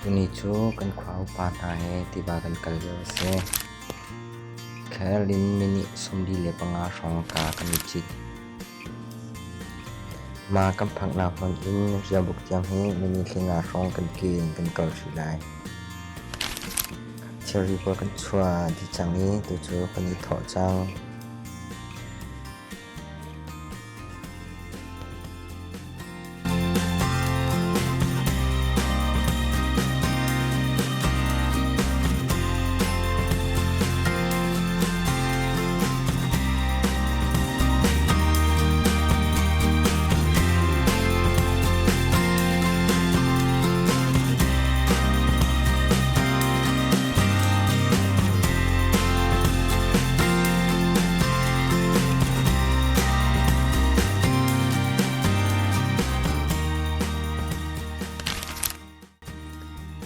Tuni cu kan khua upa hna he tiva kan kal lio a si. Khel in minute 45 hrawng ka kan i cit. Mah kan phaknak hmun in riahbuk tiang hi minute 15 hrawng kan ke in kan kal hrih lai. Thilri pawl kan chuah dih cang i tucu kan i thawh cang.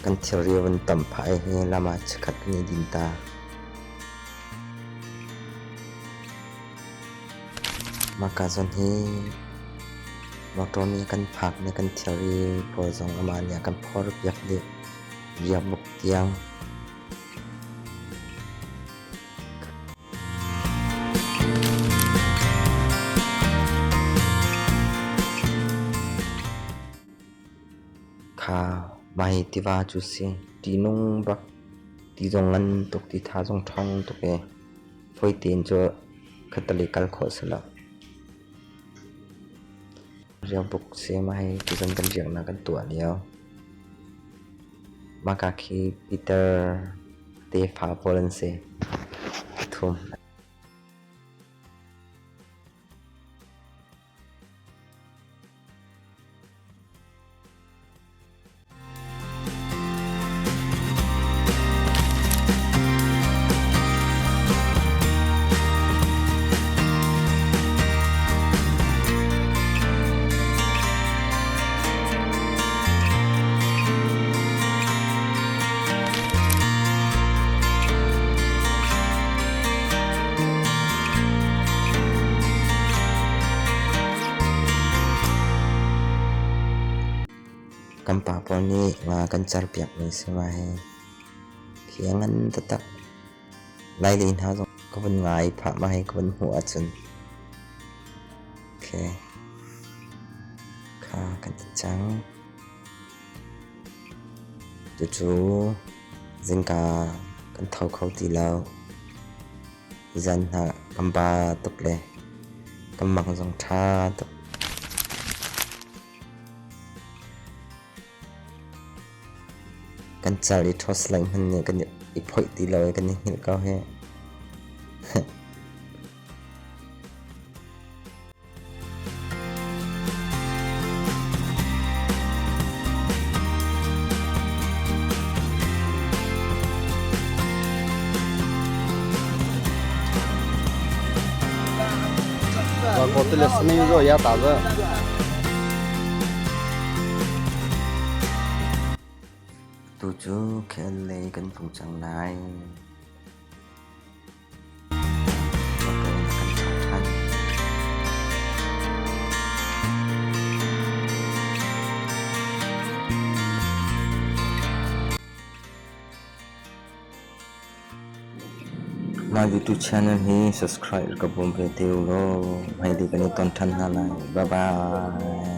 Kan thilri van tam phah i hi lam ah chikkhat kan i din ta. Mahka zawn hi motor nih a kan phak i kan thilri pawl zong amah nih a kan phorpiak dih. Riakbuk tiang. Kha mah hi tiva cu si. Ṭihnung bak. Ti zong ngan tuk, ti tha zong ṭhawng tuk i fawi tein cu khattelei kal khawh si lo. Riakbuk si mah hi tuzan kan riaknak kan tuah lio. Mahka khi Peter tefa pawl an si. Thum. Kan pa pawl nih nga kan carpiakmi si ma hi khi a ngan taktak. Lailei hna zong ka vun ngai phah ma hi ka vun hmuh ahcun. Okay. Kha kan i cang. Cucu zingka kan tho kho ti lo. Zan hna kan ba tuk le kan mang zong ṭha tuk. Kan cal i ṭhawsleng hmanh nih kan i phoih ti lo i kan i hngilh ko hih. Tu cu khel lei kan tlung cang lai. Mah YouTube channel hi subscribe ka bawm ve te u law hmailei kan i ton ṭhan hna lai. Bye bye.